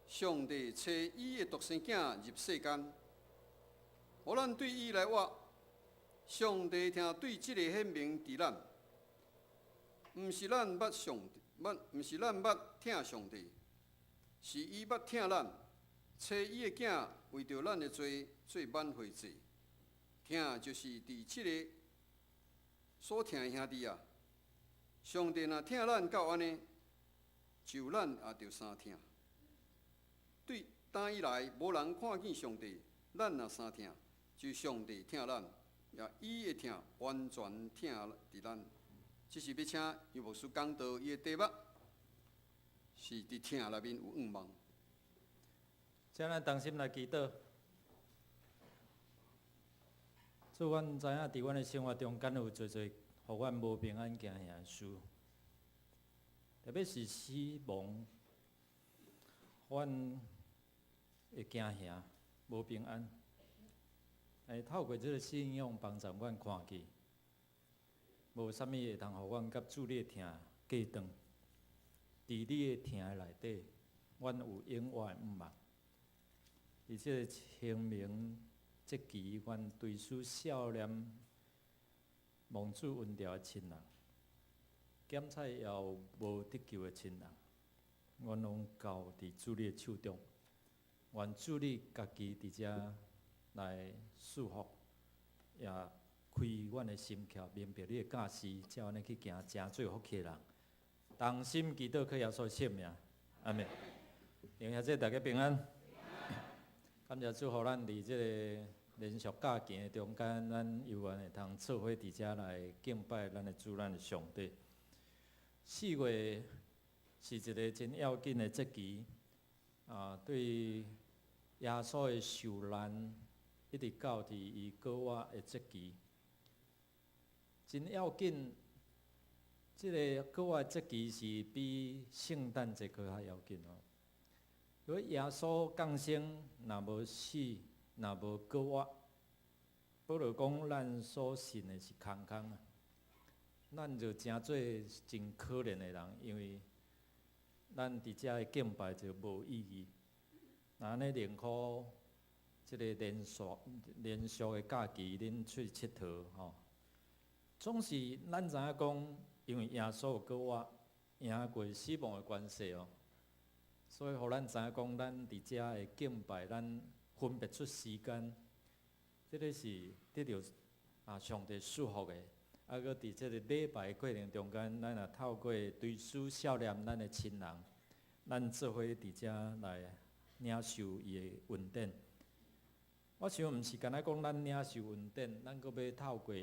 上帝差伊的獨生囝入世間，予咱對伊來活。上帝疼對這個顯明佇咱，毋是咱捌上帝，捌毋是咱捌疼上帝，是伊捌疼咱，差伊的囝為著咱的罪做挽回祭。疼就是佇這個所疼的兄弟啊，上帝若疼咱到按呢，就咱也著相疼。對當以來，無人看見上帝，咱若相疼，就上帝疼咱，也伊的疼完全疼佇咱。這是欲請楊牧師講道，伊的題目是佇疼內面有向望。請咱同心來祈禱。主，阮知影佇阮的生活中間有濟濟予阮無平安驚嚇的事，特別是死亡，予阮會驚嚇、無平安。會透過這个信仰幫助阮看見，無啥物會通予阮佮主你的疼隔斷。佇你的疼內底，阮有永活的向望。佇這个清明節期，阮追思少年蒙主恩召的親人，檢採也有無得救的親人，阮攏交佇主你的手中。願主你家己佇遮來賜福，也開阮的心竅，明白你的教示，照按呢去行，成做福氣的人。同心祈禱，靠耶穌聖名，阿們。弟兄姊妹大家平安。感謝主，予咱佇這个連續假期的中間，咱有緣會通做伙佇遮來敬拜咱的主，咱的上帝。4月是一个真要緊的節期，啊，對耶穌的受難，一直到佇伊復活的節期，真要緊。這个復活節期是比聖誕節閣較要緊哦。如果耶穌降生，若無死，若無復活，保羅講咱所信的是空空啊，咱就成做真可憐的人，因為咱佇遮的敬拜就無意義。若按呢寧可這个連續的假期，恁出去𨑨迌吼，總是咱知影講，因為耶穌復活，贏過死亡的權勢哦。所以，予咱知影講，咱佇遮的敬拜，咱分別出時間，這个是得著啊上帝賜福的。啊，閣佇這个禮拜過程中間，咱也透過追思少年咱的親人，咱做伙佇遮來領受伊的恩典。我想毋是干焦講咱領受恩典，咱閣欲透過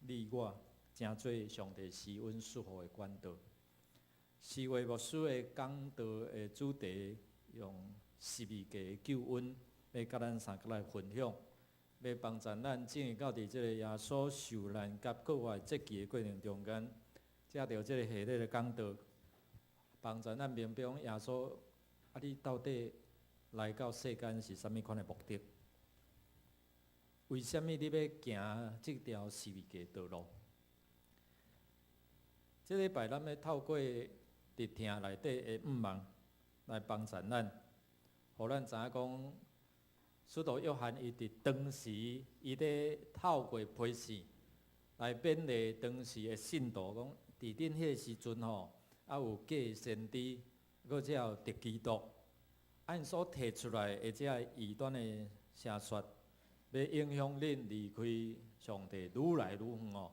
你我，成做上帝施恩賜福的管道。4月牧師的講道的主題，用十字架的救恩，欲佮咱三個來分享，欲幫助咱進入到佇這個耶穌受難佮復活節期的過程中間，藉著這個系列的講道，幫助咱明白耶穌啊，你到底來到世間是啥物款的目的？為啥物你欲行這條十字架道路？這禮拜咱欲透過佇疼內底的向望來幫助咱，予咱知影講，使徒約翰伊佇當時，伊咧透過批信來勉勵當時的信徒講，佇恁彼个時陣吼，啊有假先知，閣才有敵基督，𪜶所提出來的這个異端的邪說，欲影響恁離開上帝愈來愈遠哦。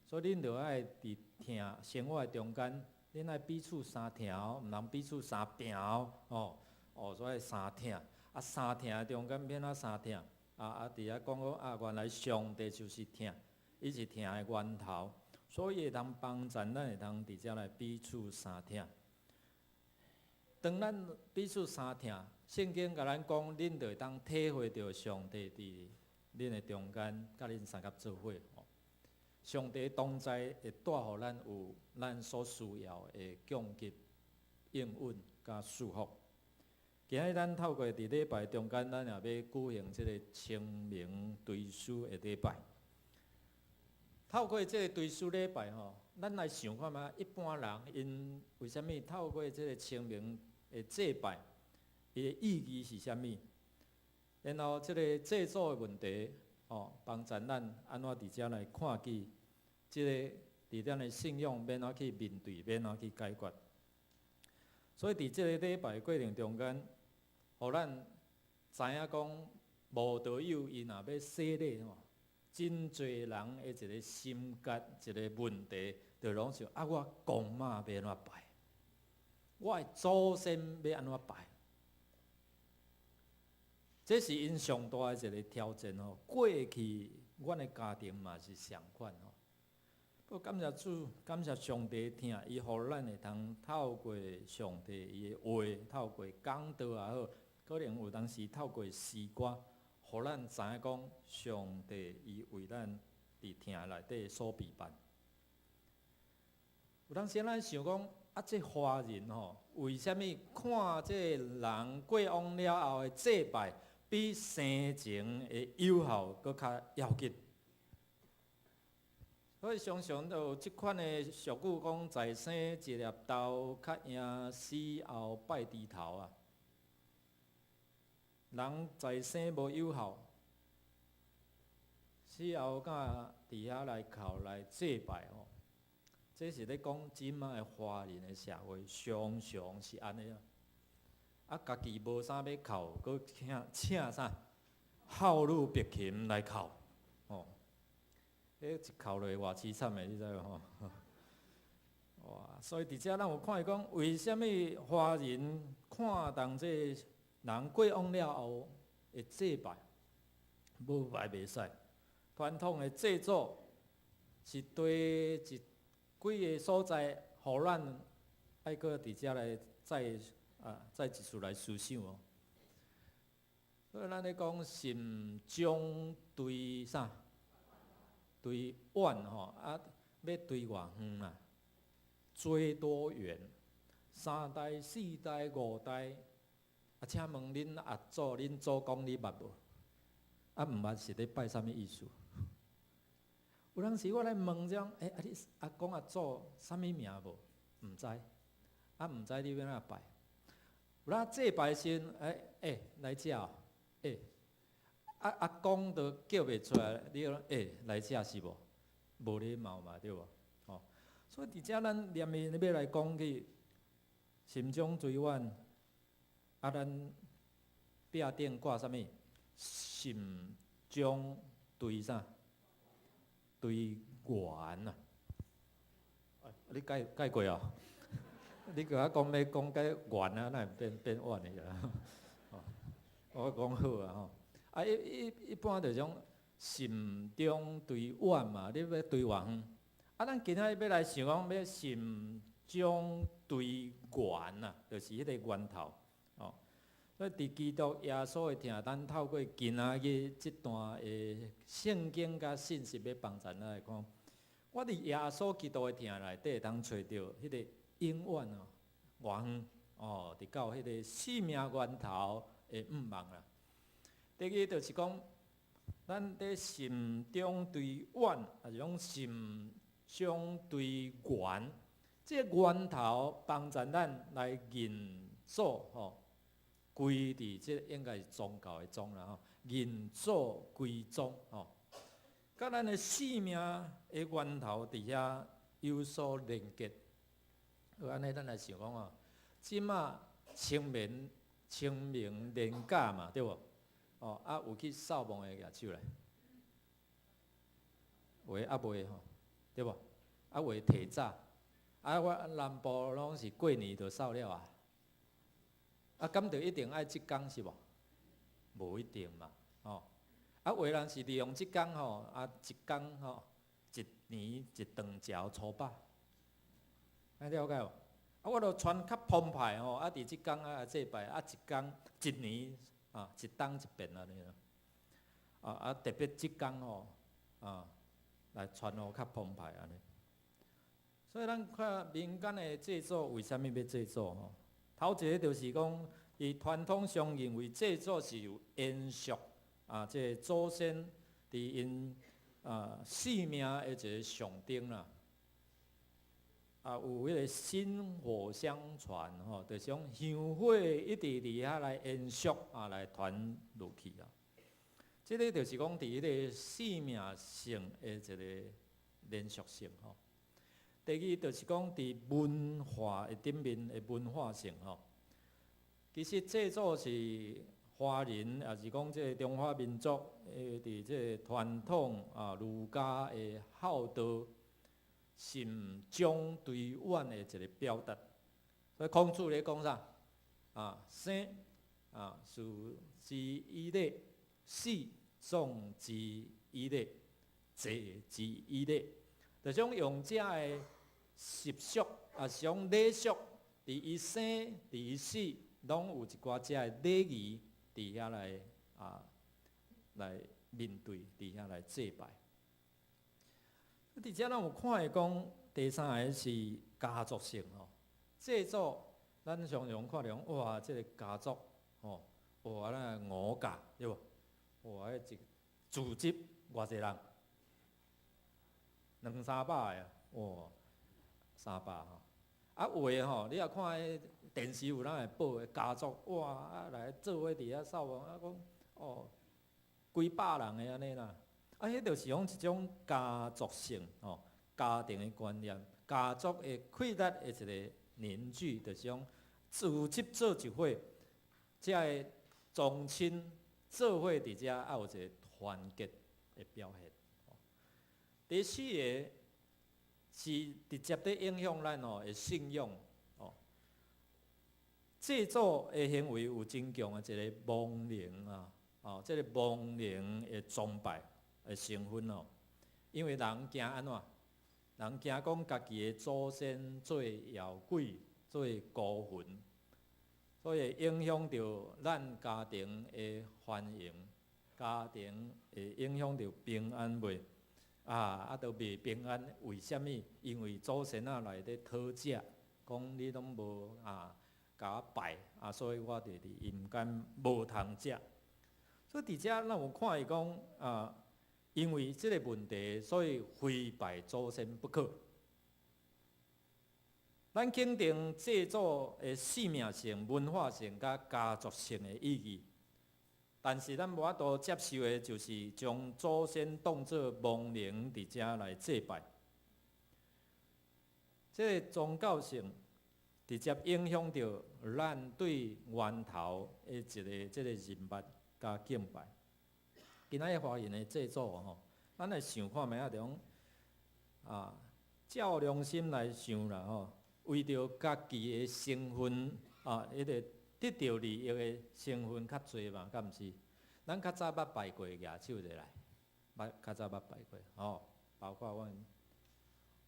所以恁著愛佇疼生活的中間，恁愛彼此相疼哦，毋通彼此相拚哦，哦，哦，所以相疼，啊，相疼的中間欲按怎相疼？啊啊，佇遐講講啊，原來上帝就是疼，伊是疼的源頭，所以會通幫助咱會通佇遮來彼此相疼。當咱彼此相疼，聖經共咱講，恁就會當體會著上帝佇恁的中間，佮恁相佮做伙。上帝同在會帶予咱有咱所需要的供給、應允佮祝福。今日咱透過佇禮拜中間，咱也欲舉行這个清明追思的禮拜。透過這个追思禮拜吼，咱來想看覓，一般人𪜶為啥物透過這个清明的祭拜，𪜶 伊的意義是啥物？然後這个祭祖的問題，哦，幫助咱按怎佇遮來看見，這个佇咱的信仰欲按怎去面對，欲按怎去解決。所以佇這个禮拜過程中間，予咱知影講，慕道友伊若欲洗禮吼，真濟人的一个心結，一个問題，就攏想啊，我公媽欲按怎拜？我的祖先欲按怎拜？這是𪜶上大的一个挑戰吼。過去阮的家庭嘛是相款吼。不過感謝主，感謝上帝疼，伊予咱會通透過上帝伊的話，透過講道也好，可能有當時透過詩歌，予咱知影講上帝伊為咱佇疼內底所備辦。有當時咱想講，啊，這華人吼，為啥物看這人過往了後的祭拜，比生前的有效閣較要緊？所以常常都有這款的俗語講，在生一粒豆，較贏死後拜豬頭啊！人在生無有效，死後敢佇遐來哭來祭拜吼？這是咧講這擺的華人的社會，常常是按呢啊！啊，家己無啥欲哭，閣請請啥孝女白琴來哭，吼！彼一哭落偌凄慘的，你知無吼？哇！所以佇遮咱有看伊講，為啥物華人看重這人過往了後會祭拜，無拜袂使。傳統的祭祖是對一幾个所在，予咱愛閣佇遮來再啊再一次來思想哦。所以咱咧講慎終追啥？追遠吼啊，欲追偌遠啊？追多遠？三代、四代、五代，啊，請問恁阿祖、恁祖公你捌無？啊，毋捌是咧拜啥物意思？有當時我來問這種，欸，啊你阿公阿祖啥物名無？毋知，啊毋知你欲按怎拜？有啦，祭拜時，欸欸來遮哦，欸，啊阿公都叫袂出來，你講欸來遮是無？無禮貌嘛，對無？吼，所以佇遮咱連面欲來講起，慎終追遠，啊咱壁頂掛啥物？慎終追啥？追源啊！你改改過哦？你閣我講欲講改源啊，哪會變變遠的啊？我講好啊吼！啊一一一般就種慎終追遠嘛，你欲追偌遠？啊，咱今仔日欲來想講欲慎終追源啊，就是彼個源頭哦。所以佇基督耶穌的疼，咱透過今仔日這段的聖經佮信息，欲幫助咱來講，我佇耶穌基督的疼內底，會當揣著彼個永遠哦，偌遠哦，直到彼個生命源頭的向望啦。第二就是講，咱佇慎終追遠，抑是講慎終追源，這個源頭幫助咱來認祖吼，歸佇這應該是宗教的宗啦吼，認祖歸宗吼，佮咱的生命的源頭佇遐有所連結。好，按呢咱來想講哦，這馬清明清明連假嘛，對無？哦，啊有去掃墓的舉手來，有的猶未吼，對無？啊有的提早，啊我南部攏是過年就掃了啊，啊敢就一定愛這工是無？無一定嘛，吼。啊有的人是利用這工吼，啊一工吼，一年一頓食粗飽，按了解無？啊我著穿較澎湃吼，啊佇這工啊祭拜，啊一工一年啊一冬一變按呢啦，啊啊特別這工吼，啊來穿予較澎湃按呢。所以咱看民間的祭祖為啥物欲祭祖吼？頭一个就是講，佇傳統上認為祭祖是有延續啊，這个祖先佇𪜶啊性命的一个象徵啦。啊，有彼个薪火相傳吼，就是講香火一直佇遐來延續啊，來傳落去啊。這个就是講佇彼个生命性的一个連續性吼。第二就是講佇文化的頂面的文化性吼。其實祭祖是華人，抑是講這个中華民族的佇這个傳統啊儒家的孝道慎終追遠的一个表達。所以孔子咧講啥？啊，生啊，事之以禮；死葬之以禮；祭之以禮。就講用遮的習俗，抑是講禮俗，佇伊生，佇伊死，攏有一寡遮的禮儀佇遐來啊，來面對，佇遐來祭拜。佇遮咱有看會講，第三个是家族性吼，祭祖咱常常看著講，哇，這个家族吼，哇，咱吳家對無？哇，彼一組織偌濟人，兩三百个，哇，三百吼。啊，有的吼，你若看彼電視有人會報的家族，哇，啊來做伙佇遐掃墓，啊講哦，幾百人的按呢啦。啊，彼就是講一種家族性吼，家庭的觀念，家族的氣力的一個凝聚，就是講組織做一伙，遮个宗親做伙佇遮，也有一个團結的表現。第四个是直接佇影響咱吼的信仰哦。祭祖的行為有真強的一個亡靈啊，哦，這个亡靈的崇拜的成分哦。因為人驚按怎？人驚講家己的祖先做妖鬼、做孤魂，所以會影響著咱家庭的繁榮，家庭會影響著平安袂？啊啊，都袂平安，為啥物？因為祖先仔來咧討食，講你攏無啊，共我拜啊，所以我佇佇陰間無通食。所以佇遮咱有看伊講啊，因為這个問題，所以非拜祖先不可。咱肯定祭祖的生命性、文化性佮家族性的意義，但是咱無法度接受的，就是將祖先當做亡靈佇遮來祭拜。這个宗教性直接影響著咱對源頭的一个這个認捌佮敬拜。今仔日華人的祭祖吼，咱來想看覓仔，就講啊，照良心來想啦吼，為著家己的身份啊，彼个得著利益的成分較濟嘛，敢毋是？咱較早捌拜過，舉手者來，捌較早捌拜過吼，包括阮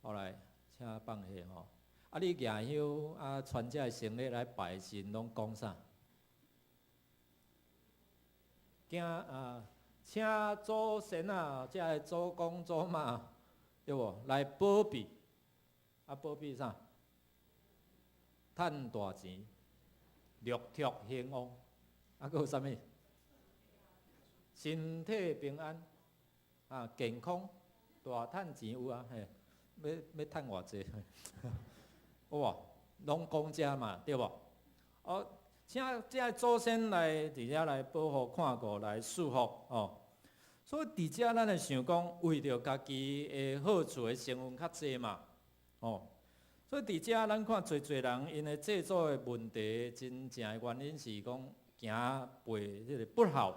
後來請放下吼。啊，你舉香啊，傳這个神禮來拜時陣，攏講啥？驚啊！請祖先啊，遮个祖公祖媽，對無？來保庇，啊保庇啥？趁大錢，六畜興旺，啊，閣有啥物？身體平安，啊健康，大趁錢有啊，嘿，欲欲趁偌濟？有無？攏講遮嘛，對無？哦，請遮祖先來佇遮來保護、看顧、來賜福哦。所以佇遮咱會想講，為著家己的好處的成分較濟嘛，哦。所以佇遮咱看濟濟人𪜶的祭祖的問題，真正的原因是講驚背彼個不孝。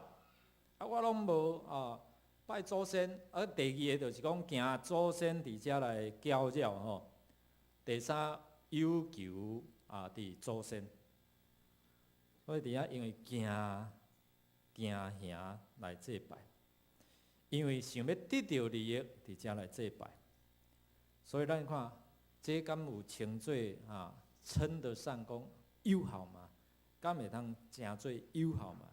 啊，我攏無啊拜祖先。啊，第二个就是講驚祖先佇遮來攪擾吼。第三，有求啊佇祖先。所以佇遮因為驚驚嚇來祭拜，因為想欲得著利益，佇遮來祭拜。所以咱看，這敢有稱做啊稱得上講友好嗎？敢會通誠做友好嗎？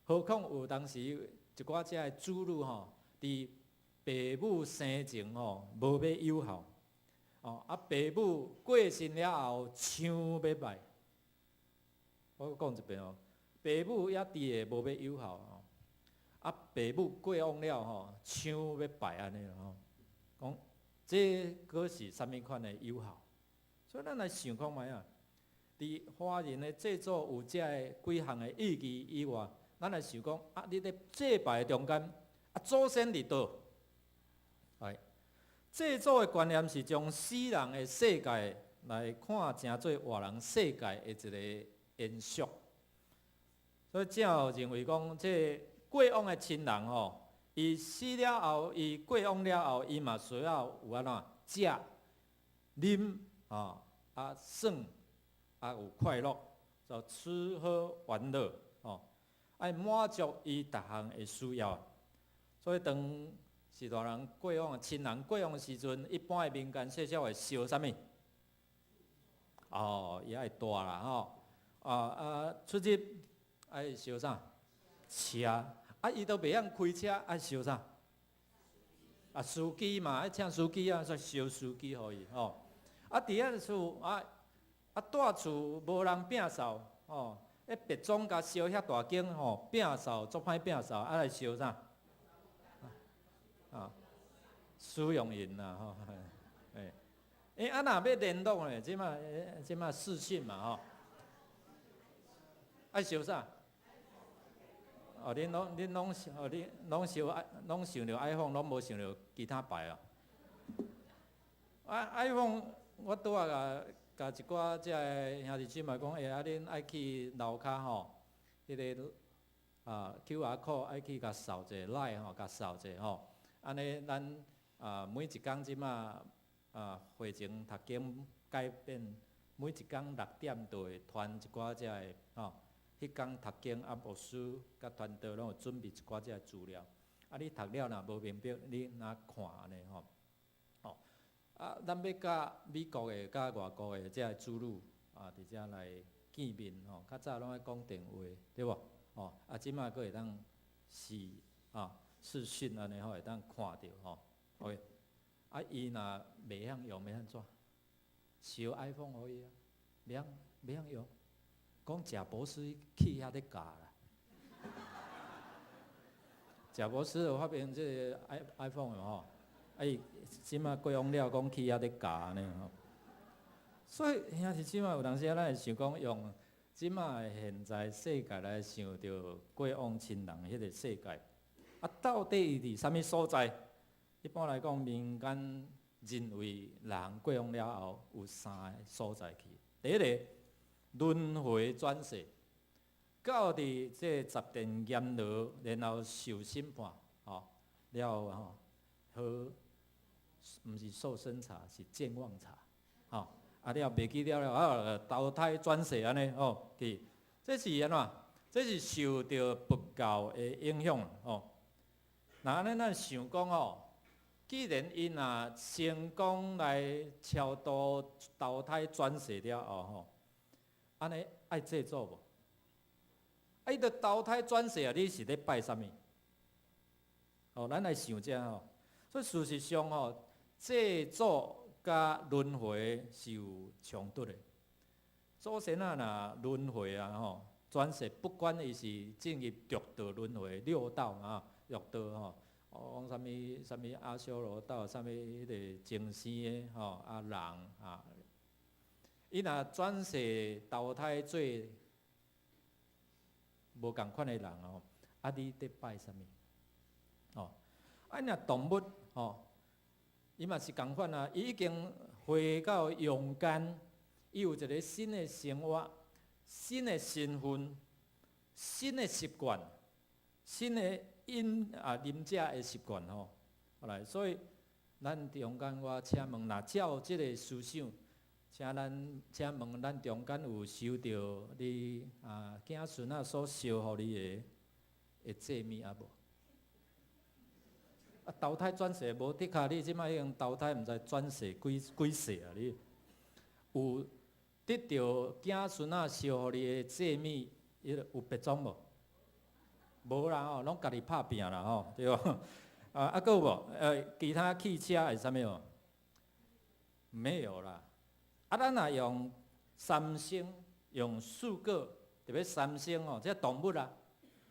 何況有當時一寡遮的子女吼，佇爸母生前吼無欲友好，哦啊爸母過身了後搶欲拜。我講一遍哦，爸母猶佇的無欲友好吼，啊爸母過往了吼，搶欲拜按呢吼，講這閣是啥物款的友好？所以咱來想看覓啊？佇華人的祭祖有這個幾項的意義以外，咱來想講啊，你咧祭拜的中間，啊，祖先佇佗？來，祭祖的觀念是將死人的世界來看成做活人世界的一個延續。所以正有認為講，這過往的親人吼，伊死了後，伊過往了後，伊嘛需要有按怎食、啉啊、啊耍、啊有快樂，就吃喝玩樂吼，愛滿足伊逐項的需要。所以當序大人過往的親人過往的時陣，一般的民間說法會燒啥物？哦，伊愛帶啦吼，啊啊出入愛燒啥？車，啊伊都袂曉開車，愛燒啥？啊司機嘛，愛請司機啊，所以燒司機予伊吼。啊佇遐厝啊啊蹛厝無人摒掃吼，彼別莊共燒遐大間吼，摒掃足歹摒掃，啊來燒啥？啊，使用人啦吼，欸，欸啊若欲聯絡咧，這馬這馬視訊嘛吼，愛燒啥？哦，恁攏恁攏哦，恁攏燒愛攏想著 iPhone，攏無想著其他牌哦。啊，iPhone 我拄仔共共一寡這个兄弟姊妹講，欸，啊，恁愛去樓跤吼，彼个啊 QR code 愛去共掃者，LINE 吼共掃者吼，按呢咱啊每一工這馬啊會前讀經改變，每一工6點就會傳一寡這个吼。彼工讀經啊，牧師佮團隊攏有準備一寡這个資料。啊，你讀了若無明白，你若看按呢吼。哦，啊，咱欲佮美國的、佮外國的這个子女啊，佇遮來見面吼。較早攏愛講電話，對無？吼，啊，這馬閣會當視啊視訊按呢吼，會當看著吼。OK，啊，伊若袂曉用，欲按怎？燒 iPhone 予伊啊，袂曉袂曉用。講賈伯斯去遐咧教啦，賈伯斯有發明這个 iPhone 吼，啊伊這馬過往了，講去遐咧教按呢吼。所以兄弟姊妹有當時啊，咱會想講用這馬的現在世界來想著過往親人彼個世界，啊，到底伊佇啥物所在？一般來講，民間認為人過往了後有三个所在去。第一个，輪迴轉世，到佇這十殿閻羅，然後受審判，吼了後吼，喝毋是受生茶，是健忘茶，吼啊了袂記了了啊，投胎轉世按呢吼去，這是按怎？這是受著佛教的影響吼。若按呢咱想講吼，既然伊若成功來超度投胎轉世了後吼，按呢愛祭祖無？啊，伊著投胎轉世啊！你是咧拜啥物？哦，咱來想這吼。所以事實上吼，祭祖佮輪迴是有衝突的。祖先啊，若輪迴啊吼，轉世，不管伊是進入六道輪迴，六道啊，六道吼，講啥物啥物阿修羅道，啥物彼个眾生的吼啊人啊，伊若轉世投胎做無仝款的人哦，啊你佇拜啥物？哦，啊若動物吼，伊嘛是仝款啊，伊已經回到陽間，伊有一个新的生活、新的身份、新的習慣、新的飲啊啉食的習慣吼。來，所以咱中間我請問，若照這个思想，請咱請問咱中間有收著你啊囝孫仔所燒予你的的祭物啊無？啊，投胎轉世無的確，你這擺已經投胎，毋知轉世幾幾世啊！你有得著囝孫仔燒予你的祭物，彼个有別種無？無啦吼，攏家己拍拚啦吼，對無？啊啊，閣有無？其他汽車會啥物無？沒有啦。啊，咱若用三牲，用四個，特別三牲吼，這動物啊。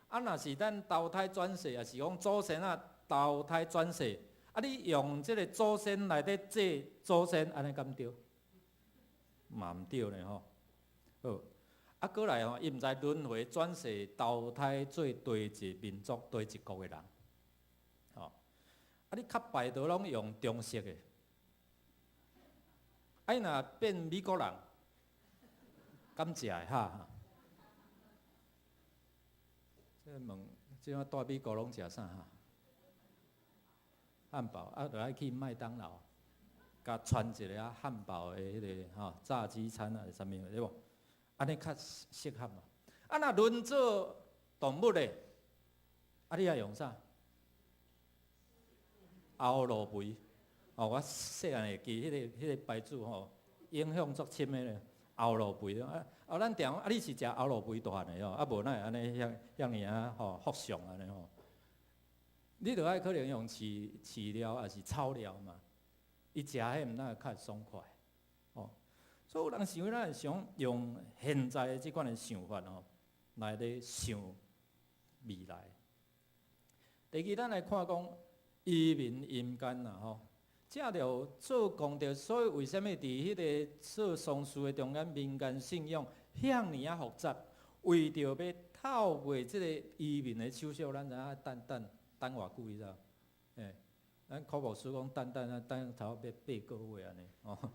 啊，若是咱投胎轉世，抑是講祖先啊投胎轉世，啊，你用這个祖先來咧祭祖先，按呢敢對？嘛毋對呢吼。好，啊，閣來吼，伊毋知輪迴轉世投胎做佗一民族、佗一國的人，吼。啊，你較拜都攏用中式的，啊，伊若變美國人，敢食會哈？這問，這馬蹛美國攏食啥哈？漢堡啊，著愛去麥當勞，共傳一个啊漢堡的彼个吼炸雞餐啊，是啥物對無？按呢較適合嘛。啊，若輪做動物咧，啊，你愛用啥？喉囉肥。哦，我細漢會記彼个牌子吼，影響足深的咧。喉囉肥啊，啊，咱定講啊，你是食喉囉肥大漢的哦，啊無哪會按呢遐遐爾仔吼福相按呢吼。你著愛可能用飼料抑是草料嘛，伊食彼毋哪會較爽快，哦。所以有人想，咱會想用現在的這款的想法吼，來咧想未來。第二，咱來看講移民陰間啦吼，藉著做功德，所以為啥物佇彼个做喪事的中間，民間信仰遐爾仔複雜？為著欲透過這個移民的手續，咱知影等等等偌久，你知無？欸，咱柯牧師講等等啊，等差不多8個月按呢，吼。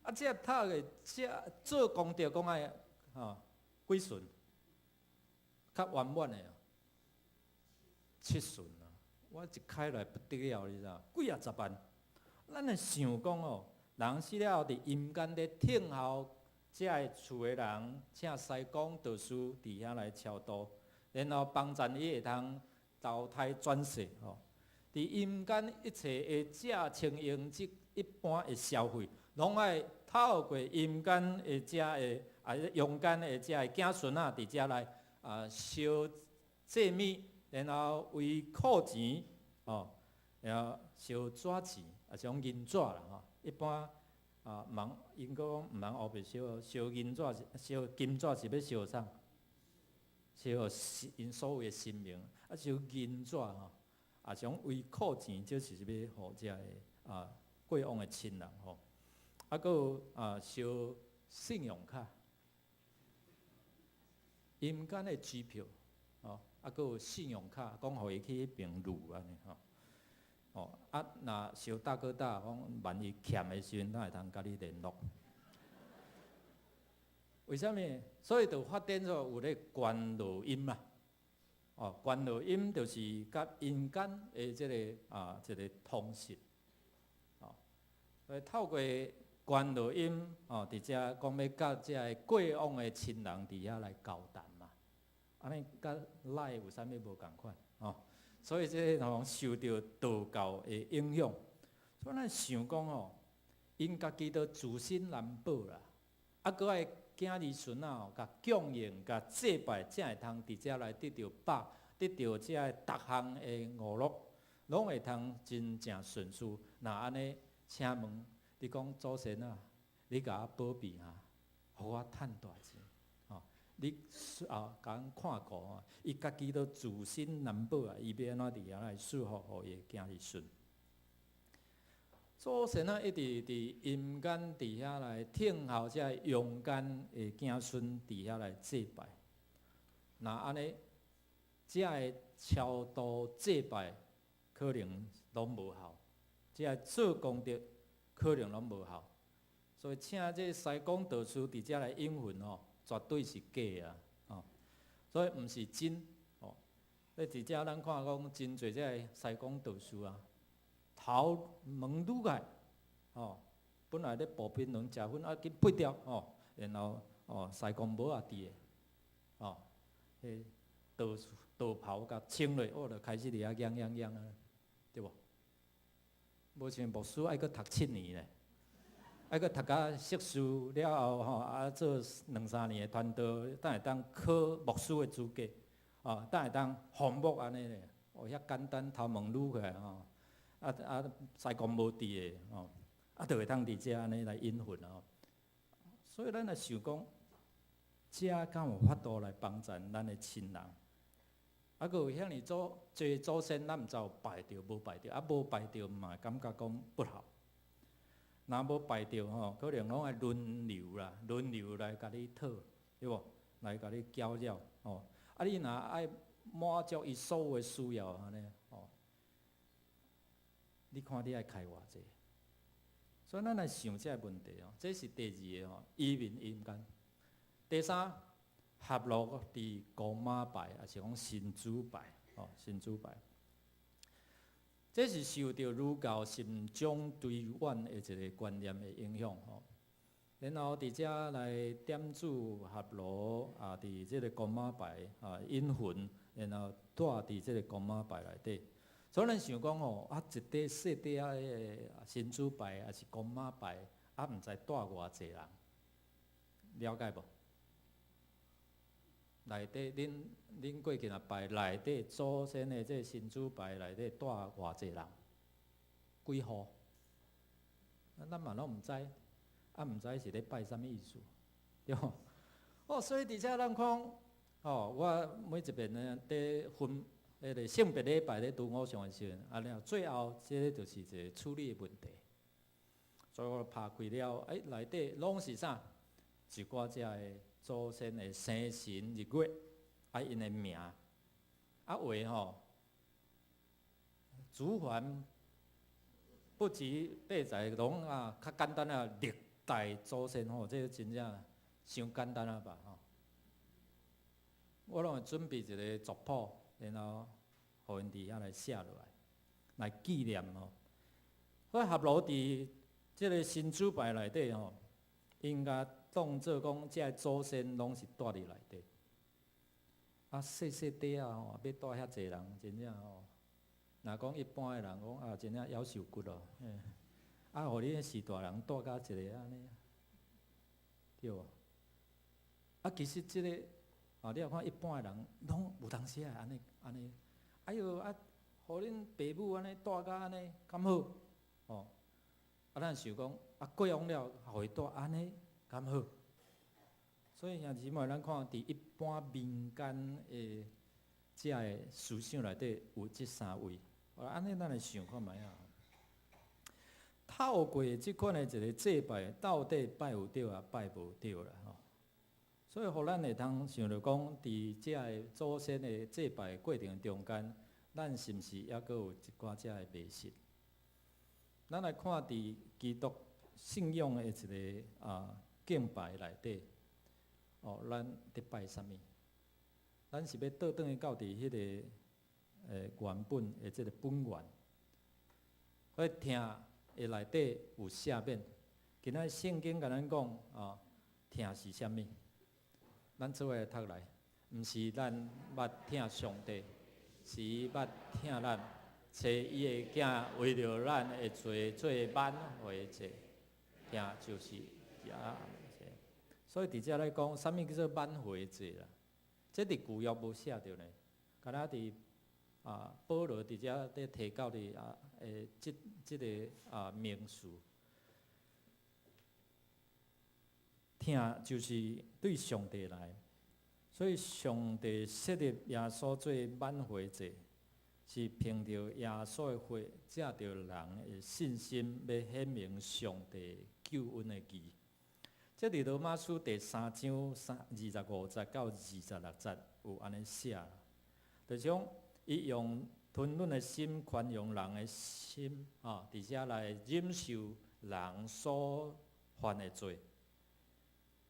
啊，這透過這做功德，講愛吼幾旬，較圓滿的七旬啊！我一開來不得了，你知無？幾仔十萬。咱會想講哦，人死了後佇陰間咧聽候這个厝的人，請師公道士佇遐來超度，然後幫贊伊會通投胎轉世吼。佇陰間一切的這情形，這一般的消費，攏愛透過陰間的這个啊，陽間的這个子孫仔佇遮來啊燒祭物，然後為庫錢吼，然後燒紙錢，抑是講銀紙啦吼。一般啊，茫應該講毋通烏白燒，燒銀紙是燒金紙是欲燒啥？燒予𪜶所謂的神明，啊燒銀紙吼，也是講為庫錢，這是欲予這个啊過往的親人吼。啊，閣有啊燒信用卡、陰間的支票，吼，啊，閣有信用卡，講予伊去彼爿攄按呢吼。哦，啊，若燒大哥大，講萬一欠的時陣，咱會通共你聯絡。為啥物？所以就發展出有咧觀落陰嘛。哦，觀落陰就是佮陰間的這个啊，一个通訊。哦，所以透過觀落陰哦，佇遮講欲佮這个過往的親人佇遐來交談嘛。按呢佮 LINE 有啥物無仝款？哦，所以這個吼受著道教的影響，所以咱想講吼，𪜶家己都自身難保啦，啊，閣愛囝兒孫仔吼，共供養、共祭拜，才會通佇遮來得著飽，得著這个逐項的娛樂，攏會通真正順遂。若按呢，請問你講祖先啊，你共我保庇哈，予我趁大錢，吼！你啊，共阮看顧啊，伊家己都自身難保啊，伊欲按怎佇遐來賜福予伊的囝兒孫？祖先啊，一直佇陰間佇遐來聽候這陽間的子孫佇遐來祭拜。若按呢，這个超度祭拜可能攏無效，這个做功德可能攏無效。所以請這師公道士佇遮來引魂吼，絕對是假啊！吼，所以毋是真吼。你佇遮咱看講真濟這个師公道士啊，頭毛擼開，吼，本來咧薄檳榔食薰啊，緊拔掉吼，然後哦，師公帽也佇的，吼，彼道士道袍共穿落，哦，就開始佇遐癢癢癢啊，對無？無像牧師愛閣讀7年咧，愛閣讀甲碩士了後吼，啊做兩三年的傳道，才會當考牧師的資格，哦，才會當奉牧按呢咧，哦，遐簡單，頭毛擼起來吼。啊啊，師公帽佇的吼，啊，就會當佇遮按呢來引魂吼。所以咱來想講，遮敢有法度來幫贊咱的親人？啊，閣有遐爾祖濟祖先，咱毋知有拜著無拜著，啊無拜著嘛，感覺講不好。若無拜著吼，可能攏愛輪流啦，輪流來共你討，對無？來共你攪擾吼。啊，你若愛滿足伊所有的需要按呢吼，你看你愛開偌濟？所以咱來想這个問題哦，這是第二個吼，移民陰間。第三，合爐佇公媽拜，抑是講神主拜，吼，神主拜。這是受著儒教慎終追遠的一個觀念的影響吼。然後佇遮來點燭合爐啊，佇這个公媽拜啊引魂，然後帶佇這个公媽拜內底。所以咱想講吼，啊，一塊細塊仔的神主拜，抑是公媽拜，啊，毋知帶偌濟人，了解無？內底恁恁過去若拜內底祖先的這神主拜內底帶偌濟人？幾戶？啊，咱嘛攏毋知，啊，毋知是咧拜啥物意思，對無？哦，所以佇遮咱看，哦，我每一遍呢，佇分彼个聖別禮拜咧拄偶像的時陣，啊了最後這个就是一个處理的問題。所以我拍開了，欸，內底攏是啥？一寡遮的祖先的生辰日月，啊，𪜶的名，啊話吼，族繁不及備載，攏啊較簡單啊，歷代祖先吼，這个真正傷簡單啊吧吼。我攏會準備一个族譜，然後予𪜶佇遐來寫落來，來紀念吼。所以合爐佇這个神主牌內底吼，應該當做講，這个祖先攏是蹛佇內底。啊，細細塊仔吼，欲帶遐濟人，真正吼。若講一般的人講啊，真正夭壽骨咯。啊，予恁序大人帶甲一个按呢，對無？啊，其實這个啊，你若看一般的人，攏有當時會按呢按呢。哎喲啊，予恁爸母按呢帶甲按呢，敢好？吼，啊，咱想講啊，過往了，予伊帶按呢，敢好？所以兄弟姊妹，咱看佇一般民間的遮个思想內底有這三位，按呢咱來想看覓仔。透過這款的一个祭拜，到底拜有著抑拜無著啦吼。所以，予咱會通想著講，佇遮个祖先的祭拜過程中間，咱是毋是猶閣有一寡遮个迷信？咱來看佇基督信仰的一个啊敬拜內底，哦，咱佇拜啥物？咱是欲倒轉去到佇彼个原本的這个本源，所以疼的內底有赦免。今仔聖經共咱講啊，疼是啥物？咱做伙來讀來，毋是咱捌疼上帝，是伊捌疼咱，差伊的囝為著咱的罪做挽回祭，疼就是遮。所以佇遮來講，啥物叫做挽回祭啦？這佇舊約無寫著呢，敢若佇啊保羅佇遮佇提到佇啊誒這這个啊名詞，疼就是對上帝來，所以上帝設立耶穌做挽回祭，是憑著耶穌的血，藉著人的信心，欲顯明上帝救恩的義。這佇羅馬書第三章三二十五節到二十六節有按呢寫，就是講伊用吞忍的心、寬容人的心，啊，佇遮來忍受人所犯的罪。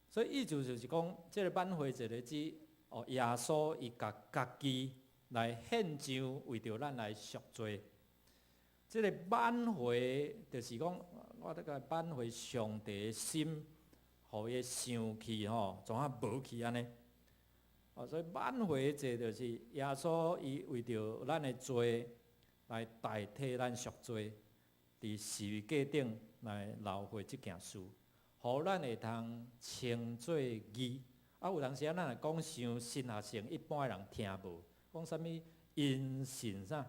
所以意思就是講，這个挽回祭咧指哦，耶穌伊共家己來獻上，為著咱來贖罪。這个挽回就是講，我這个挽回上帝的心。予伊生氣吼，怎啊無去按呢？哦，所以挽回祭就是耶穌伊為著咱的罪來代替咱贖罪，佇十字架頂來流血這件事，予咱會通稱做義。啊，有當時仔咱若講傷神學性，一般的人聽無，講啥物因信啥？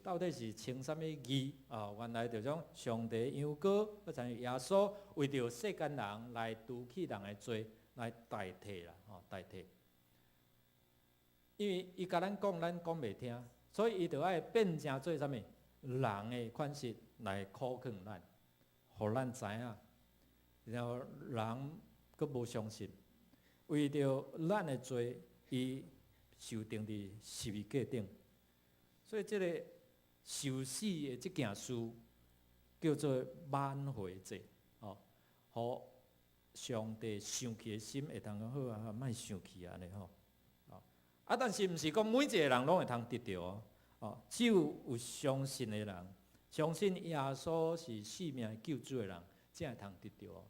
到底是稱啥物義啊？原來就講上帝羊羔，閣親像耶穌為著世間人來除去人的罪，來代替啦，吼代替。因為伊共咱講，咱講袂聽，所以伊就愛變成做啥物人的款式來苦勸咱，予咱知影，然後人閣無相信，為著咱的罪，伊受釘佇十字架頂，所以這個受死的這件事叫做挽回祭，哦，予上帝生氣的心會當講好啊，莫生氣按呢吼，啊，但是毋是講每一個人攏會通得著哦，哦，只有有相信的人，相信耶穌是性命的救主的人，才會通得著哦。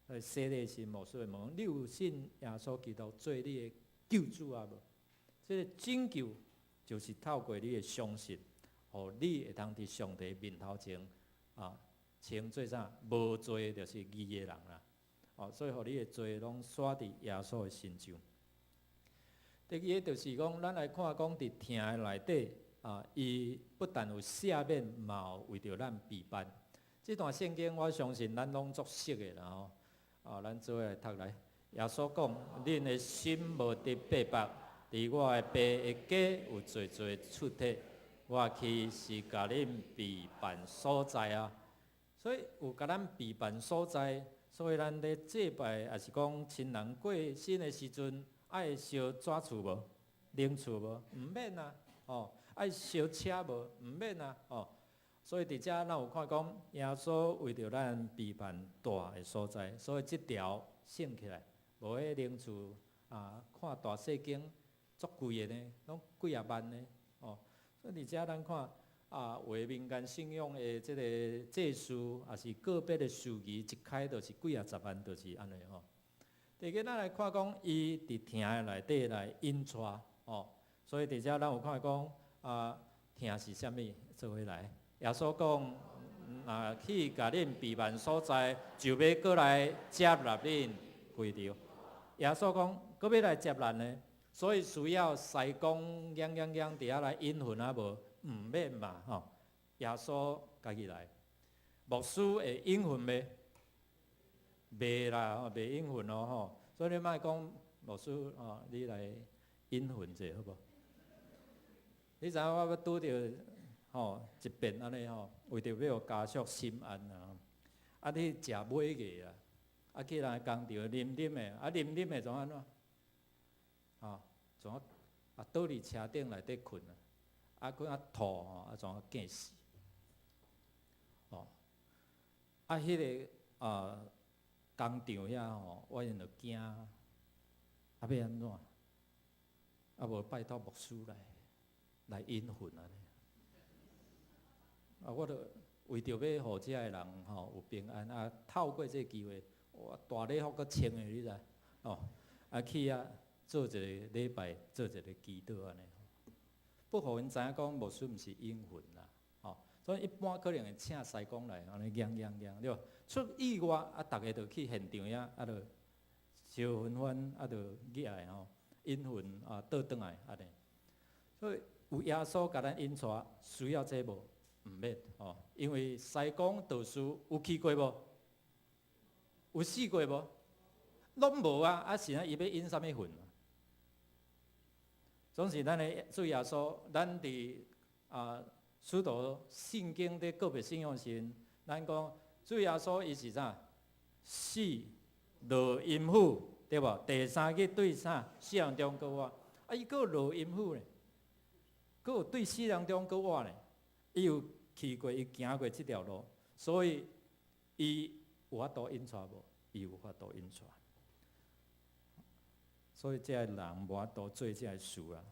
所以洗禮時牧師會問：你有信耶穌基督做你的救主啊無？這個拯救就是透過你的相信，予你會通佇上帝面頭前啊，稱做啥？無罪就是義的人啦。哦，所以予你的罪攏煞佇耶穌的身上。第二个就是講，咱來看講佇疼的內底啊，伊不但有赦免，嘛有為著咱備辦。這段聖經我相信咱攏足熟的啦吼。啊，咱做伙來讀來。耶穌講：恁的心無得逼迫，佇我的爸的家有濟濟厝宅，我去是共恁備辦所在啊。所以有共咱備辦所在，所以咱咧祭拜，抑是講親人過身的時陣，愛燒紙厝無？靈厝無？毋免啊，哦，愛燒車無？毋免啊，哦。所以佇遮咱有看講，耶穌為著咱備辦蹛的所在，所以這條省起來，無彼靈厝啊，看大細間足貴的呢，攏幾仔萬呢，哦。所以佇遮咱看啊，有的民間信仰的這個祭司，抑是個別的司儀，一開就是幾仔十萬，就是按呢吼。第二個，咱來看講，伊佇疼的內底來引帶，哦，所以佇遮咱有看講啊，疼是啥物？做伙來。耶穌講：若去共恁備辦所在，就欲閣來接納恁歸著。耶穌講，閣欲來接咱呢，所以需要師公癢癢癢佇遐來引魂啊無？毋免嘛吼。耶穌家己來，牧師會引魂袂？袂啦，袂引魂哦吼。所以你莫講牧師哦，你來引魂者好無？你知影我欲拄著吼一遍按呢吼，為著欲予家屬心安啊。啊，你食尾牙啦，啊去人工場啉啉的，啊啉啉的怎按怎？吼，怎啊？啊倒佇車頂內底睏啊，啊閣啊吐吼，啊怎啊驚死？哦，啊彼个啊工場遐吼，我𪜶就驚，啊欲按怎？啊無拜託牧師來來引魂按呢。啊，我著為著欲予遮的人吼有平安，啊透過這个機會，我大禮服閣穿的，你知？哦，啊去遐做一個禮拜，做一個祈禱按呢。不予𪜶知影講牧師毋是引魂啦，吼，所以一般可能會請師公來，按呢癢癢癢，對無？出意外啊，逐个就去現場遐，啊，就相紛紛啊，就入來吼，引魂啊，倒轉來按呢。所以有耶穌共咱引帶，需要這無？毋免吼，因為師公道士有去過無？有死過無？攏無啊！啊是啊，伊欲引啥物魂？總是咱的主耶穌，咱佇啊使徒信經佇告別信仰時，咱講主耶穌伊是啥？死落陰府，對無？第三日對啥？死人中閣活。啊，伊閣落陰府咧，閣有對死人中閣活咧。伊有去過，伊行過這條路，所以伊有法度引帶無？伊有法度引帶。所以這个人無法度做這个事啦。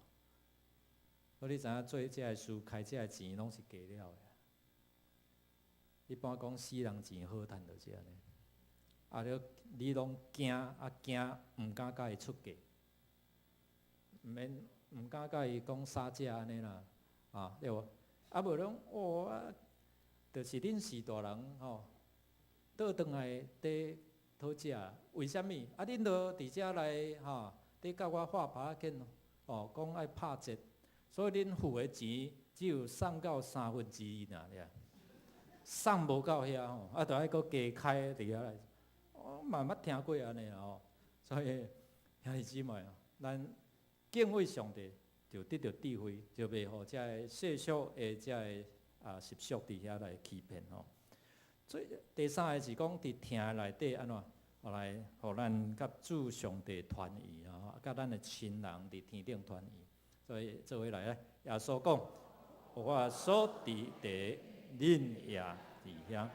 所以你知影做這个事、開這个錢，攏是假了的。一般講死人錢好趁，就是按呢。啊，了你攏驚啊驚，毋敢共伊出價，毋免毋敢共伊講殺價按呢啦，啊對無？啊無攏哦啊，就是恁序大人吼，倒轉來佇討食，為啥物？啊，恁都佇遮來吼，佇共我畫耙仔緊哦，講愛拍折，所以恁付的錢只有送到二三爾，送無到遐吼，啊，著愛閣加開佇遐來。我嘛捌聽過按呢啦吼，所以兄弟姊妹啊，咱敬畏上帝，就得著智慧，就袂予遮个世俗的遮个啊習俗佇遐來欺騙吼。所以第三个是講，佇疼內底按怎，來予咱佮主上帝團圓啊，佮咱的親人佇天頂團圓。所以做伙來咧，耶穌講：我所佇地，恁也佇遐。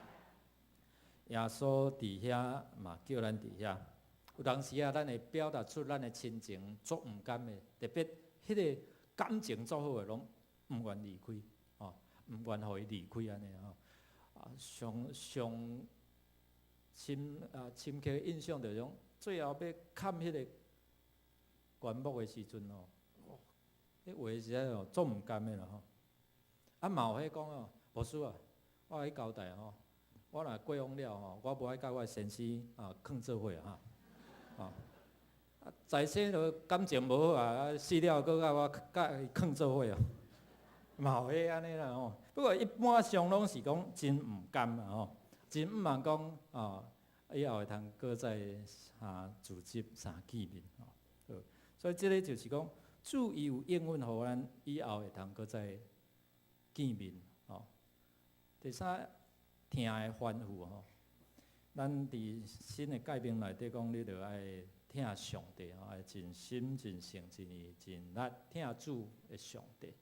耶穌佇遐嘛，叫咱佇遐。有當時啊，咱會表達出咱的親情足毋甘的，特別彼个感情足好的，攏毋願離開，吼，毋願予伊離開按呢吼。啊，上上深啊深刻的印象就是講，最後欲崁彼个棺木的時陣吼，彼話實在哦足毋甘的啦吼。啊，嘛有彼講哦，牧師啊，我共你交代吼，我若過往了吼，我無愛佮我先生啊囥做伙啊，吼。啊，在生就感情無好啊，死了閣佮我佮伊囥做伙哦，嘛有彼按呢啦吼。不過一般上攏是講真毋甘啊吼，真毋茫講哦，以後會通閣再啊組織啥見面吼。所以這个就是講，主伊有應允予咱以後會通閣再見面吼。第三，疼的吩咐吼，咱佇新的誡命內底講，你著愛疼上帝吼，愛盡心、盡性、盡意、盡力疼主的上帝。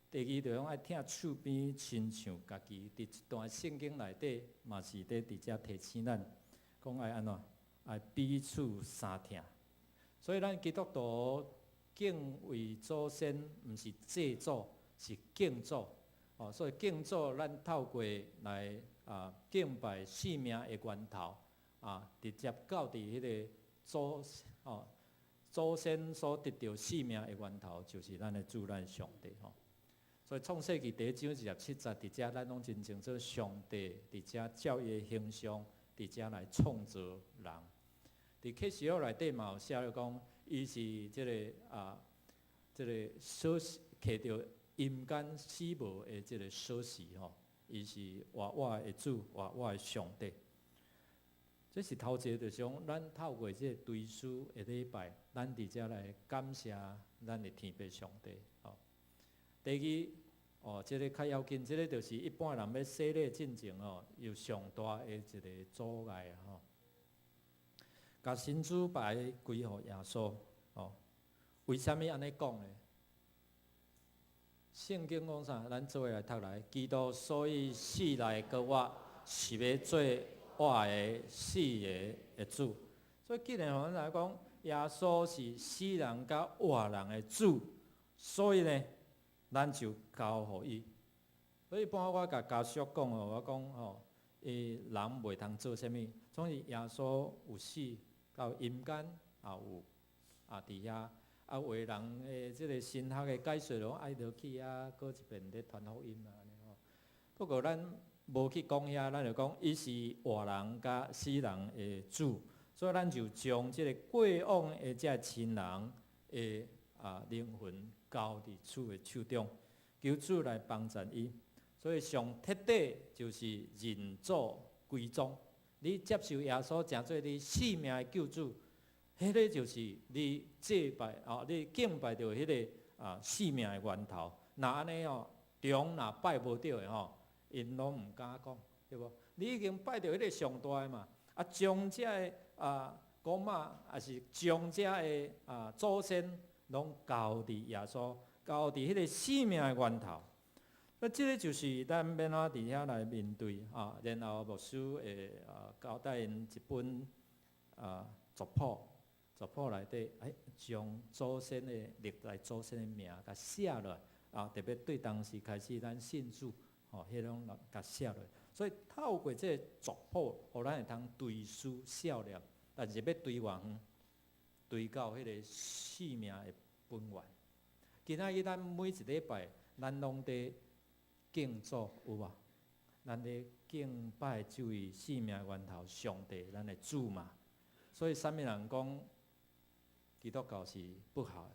第二，就講愛疼厝邊親像家己。佇一段聖經內底嘛是佇遮提醒咱，講愛按怎，愛彼此相疼。所以咱基督徒敬畏祖先，毋是祭祖，是敬祖。哦，所以敬祖，咱透過來啊敬拜生命的源頭，啊，直接到佇彼个祖哦祖先所得著生命的源頭，就是咱的主，咱上帝吼。所以創世記第一章27節，佇遮咱攏真清楚，上帝佇遮照伊的形象，佇遮來創造人。佇啟示錄內底嘛有寫著講，伊是這个啊，這个鎖匙，提著陰間死亡的這个鎖匙吼，伊是活活的主，活活的上帝。這是頭一个，就是講，咱透過這个追思的禮拜，咱佇遮來感謝咱的天父上帝。吼，第二，哦，這个較要緊，這个就是一般人欲洗禮進前哦，有上大的一个阻礙吼。共神主牌歸予耶穌，哦，為啥物按呢講呢？聖經講啥？咱做伙來讀來。基督所以死來閣活，是欲做活的死的的主。所以既然咱來講，耶穌是死人佮活人的主，所以呢，咱就交予伊。所以一般我共家屬講哦，我講吼，伊人袂通做啥物，總是耶穌有死到陰間，也有啊佇遐。啊，有的人的這个神學的解說攏愛落去遐，閣一遍咧傳福音啊，按呢吼。不過咱無去講遐，咱就講伊是活人佮死人的主，所以咱就將這个過往的這親人的啊靈魂交佇主的手中，求主來幫贊伊。所以上徹底就是認祖歸宗，你接受耶穌成做你生命的救主。彼个就是你祭拜哦，你敬拜著彼个啊生命的源頭。若按呢哦，中若拜無著的吼，𪜶攏毋敢講，對無？你已經拜著彼个上大的嘛，啊，將這个啊姑媽，抑是將這个啊祖先，攏交佇耶穌，交佇彼个生命的源頭。那這个就是咱欲按怎佇遐來面對啊，然後牧師會啊交代𪜶一本啊族譜。族譜內底，欸，將祖先的歷代祖先的名共寫落來，啊，特別對當時開始咱信主，吼，彼種共寫落。所以透過這个族譜，予咱會通追思數念，但是欲追偌遠，追到彼个生命的本源。今仔日咱每一禮拜，咱攏佇敬祖，有無？咱佇敬拜這位生命源頭上帝，咱的主嘛。所以，啥物人講基督教是不好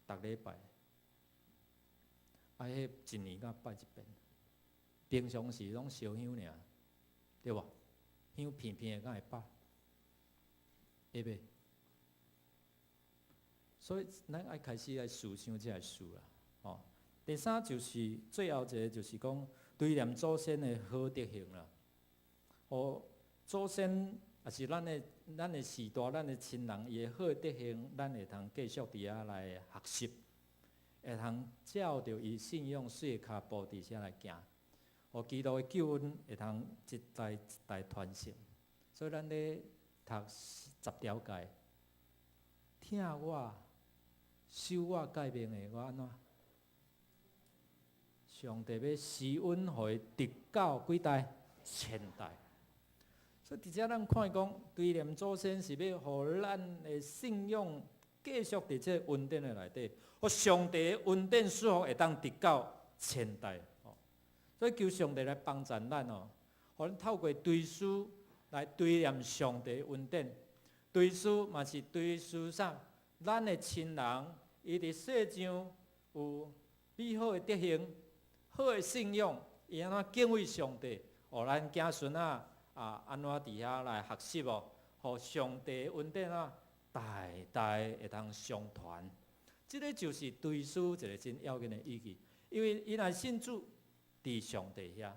的？逐禮拜，啊，彼一年才拜一遍，平常時攏燒香爾，對無？香片片的敢會拜？會袂？所以，咱愛開始來思想這个事啦，吼。第三就是最後一个，就是講追念祖先的好德行啦。予祖先也是咱的時代，咱的親人伊的好德行，咱會通繼續佇遐來學習，會通照著伊信仰細跤步佇遮來行，予基督的救恩會通一代一代傳承。所以咱咧讀十條誡，聽我守我誡命的，我按怎？上帝欲施恩予伊直到幾代？千代。所以佇遮咱看講，追念祖先是欲予咱的信仰繼續佇這個恩典的內底，予上帝的恩典祝福會當直到千代。所以求上帝來幫助咱哦，予咱透過追思來追念上帝恩典。追思嘛是追思啥？咱的親人伊佇世上有美好的德行、好的信仰，伊按怎敬畏上帝，予咱子孫仔啊，按怎佇遐來學習哦，予上帝恩典啊，代代會通相傳。這个就是追思一个真要緊的意義，因為伊若信主佇上帝遐，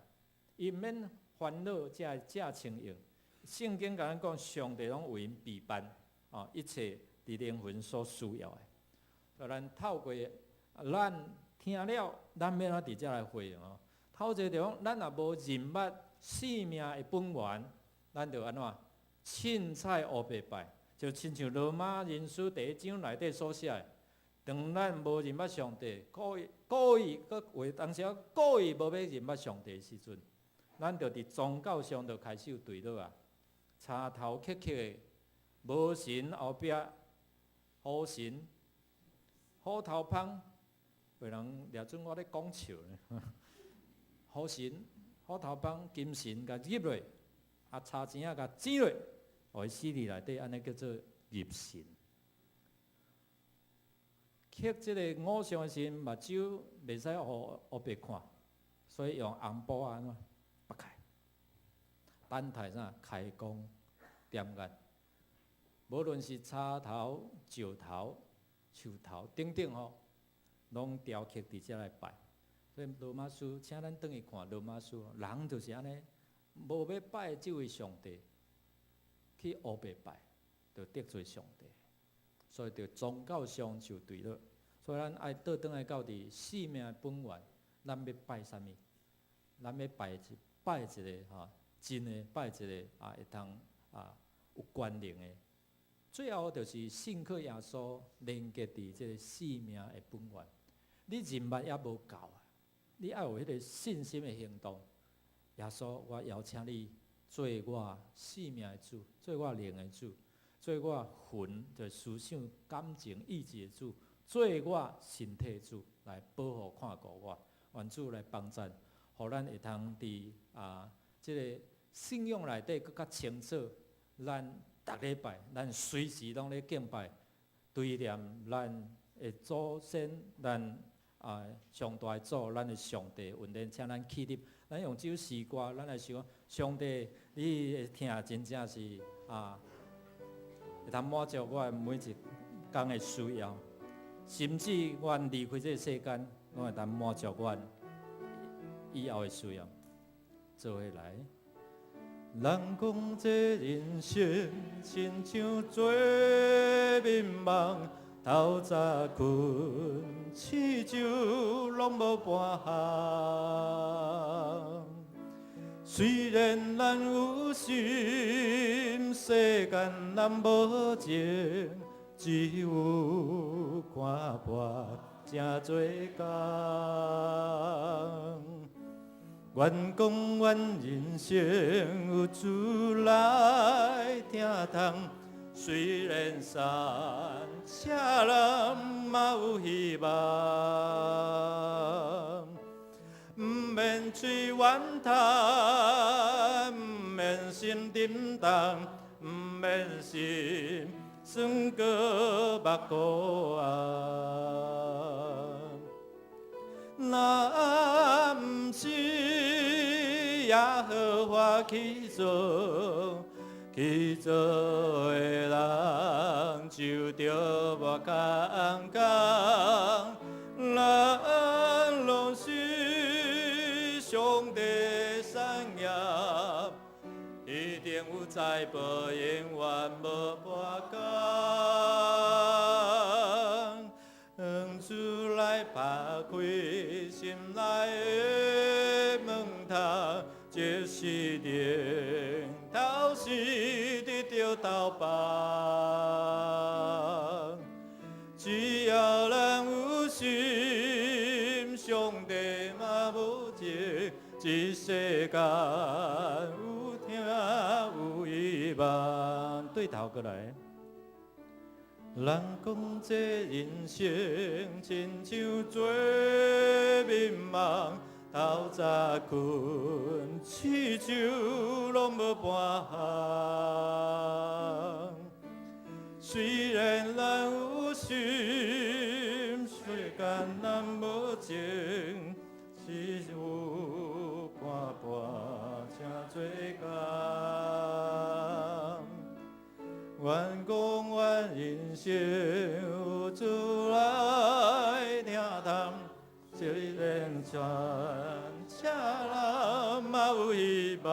伊毋免煩惱才會食穿用。聖經共咱講，上帝攏為𪜶備辦啊，一切佇靈魂所需要的。所以咱透過咱聽了，咱欲按怎佇遮來回應哦？頭一个就講，咱若無認捌生命的本源，咱就按怎凊彩烏白拜，就親像羅馬人書第一章內底所寫的，當咱無認捌上帝，故意故意閣有當時故意無欲認捌上帝的時陣，咱就佇宗教上就開始有墜落啊，柴頭磕磕的，無神後壁，虎神，虎頭蜂，有人掠準我咧講笑呢。虎神、虎頭蜂、金神共入落，啊，柴錢仔共剪落，予伊死佇內底，按呢叫做入神。刻這个偶像的時陣，目睭袂使予烏白看，所以用紅布按怎縛開，等待啥開光點眼。無論是柴頭、石頭、樹頭等等吼，攏雕刻佇遮來拜。所以羅馬書，請咱轉去看羅馬書，人就是按呢，無欲拜這位上帝，去烏白拜，就得罪上帝，所以就宗教上就對了。所以咱愛倒轉來到佇生命的本源，咱欲拜啥物？咱欲拜一拜一个吼，真的拜一个啊，會通啊有權能的。最後就是信靠耶穌，連結佇這个生命的本源。你認捌猶無夠啊！你愛有彼個信心的行動。耶穌，我邀請你做我生命的主，做我靈的主，做我魂，就是思想、感情、意志的主，做我身體的主，來保護、看顧我。願主來幫贊，予咱會通佇啊這个信仰內底閣較清楚。咱逐禮拜，咱隨時攏咧敬拜，追念咱的祖先，咱啊上大的祖，咱的上帝恩典，請咱起立，咱用這首詩歌，咱來想上帝，你的疼真正是啊，會通滿足我的每一工的需要，甚至阮離開這个世間，攏會當滿足阮以後的需要。做伙來。人講這人生親像做眠夢，透早睏醒就攏無半項。雖然咱有心，世間咱無情，只有看破才做工。願講阮人生有主來疼痛，雖然山車人嘛有希望，毋免喙怨嘆，毋免心沉重，毋免心酸閣目苦紅。若毋是耶和華起做，起做的人就著無工工。咱攏是上帝在無永遠無半工。用主來拍開心內的門窗，這是頂頭是得著頭幫。只要咱有心，上帝嘛無情，這世間有疼有希望。對頭過來。人講這人生親像做眠夢，透早睏，試手攏無半項。雖然咱有心，世間咱無情，只有看破請做工。願講阮人生有主來疼痛，雖然山赤人嘛有希望。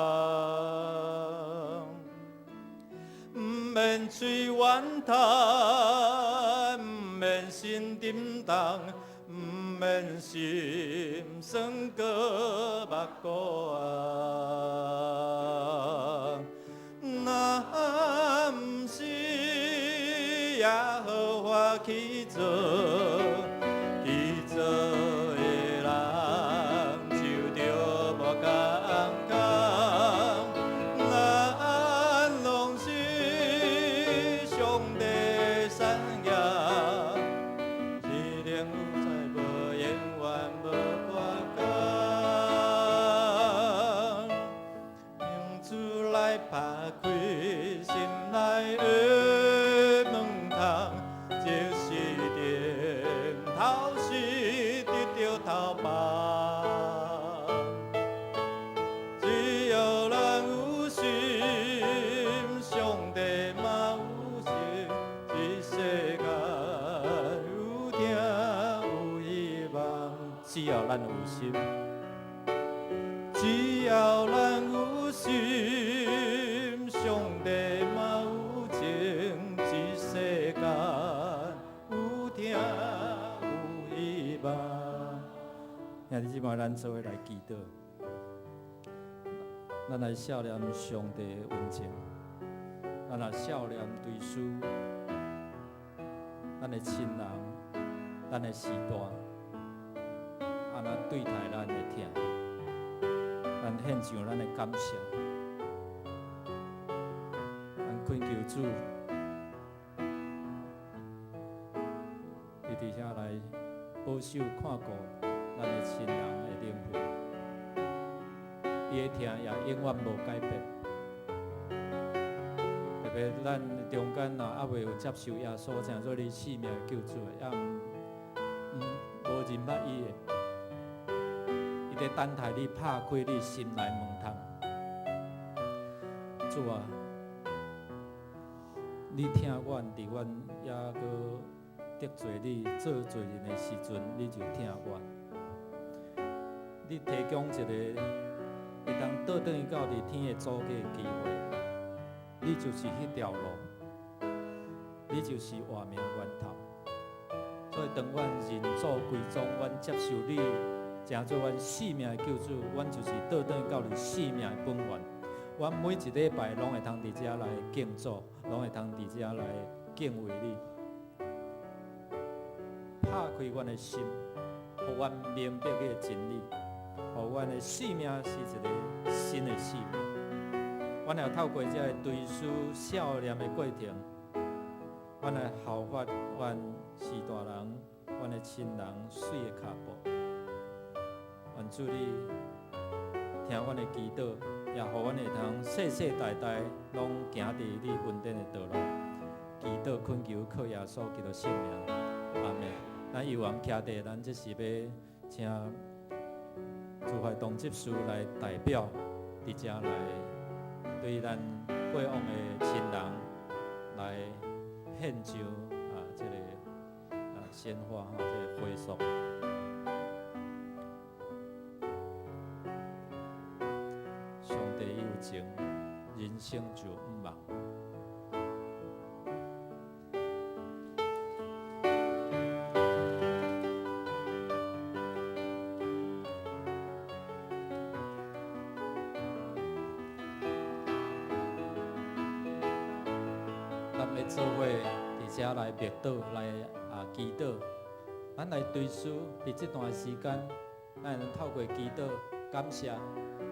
毋免喙怨嘆，毋免心沉重，毋免心酸閣目糊紅。若毋是耶和華起做，起做的人就著無仝工。咱攏是上帝產業，一定有在無永遠無半工。用主來拍開心內的門窗，就是頂頭是得著頭幫。只要咱有心，上帝嘛有情，這世間有疼有希望。只要咱有心，只要咱有心，上帝嘛有情，這世間有疼有希望。兄弟姊妹，咱做伙來祈禱，咱來數念上帝的恩情，咱來數念對主，咱的親人，咱的時代，按怎對待咱的疼，咱獻上咱的感謝，咱懇求主，伊佇遐來保守看顧咱的親人的靈魂，伊的疼也永遠無改變。特別咱中間若猶未有接受耶穌成做你性命的救主的，猶毋無認捌伊的，伊佇等待你拍開你心內門窗。主啊，你疼阮，佇阮猶閣得罪你做罪人的時陣，你就疼阮。你提供一個會當倒轉去到佇天的祖國的機會，你就是彼條路，你就是活命源頭。所以當阮認祖歸宗，阮接受你，成做阮性命的救主，阮就是倒轉去到佇生命的本源。阮每一禮拜攏會通佇遮來敬主，攏會通佇遮來敬畏你。拍開阮的心，予阮明白彼個真理，予阮的生命是一個新的生命。阮會透過這个追思數念的過程，阮來效法阮序大人、阮的親人媠的跤步。願主你聽阮的祈禱，也予阮會通世世代代攏行佇你恩典的道路。祈禱懇求靠耶穌基督聖名，阿們。咱猶原徛佇，咱這是欲請主懷東執事來代表佇遮來對咱過往的親人來獻上啊，這个啊鮮花吼，這个花束。上帝有情，人生就毋茫。咱欲做伙佇遮來默禱，來祈禱。咱來追思佇這段時間，咱會透過祈禱感謝。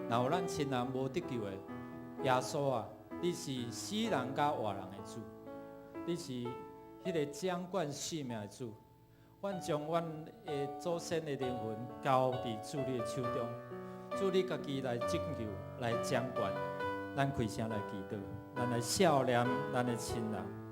若有咱親人無得救的，耶穌啊，你是死人佮活人的主，你是彼个掌管生命的主。阮將阮的祖先的靈魂交佇主你的手中，主你家己來拯救、來掌管。咱開聲來祈禱，咱來孝念咱的親人。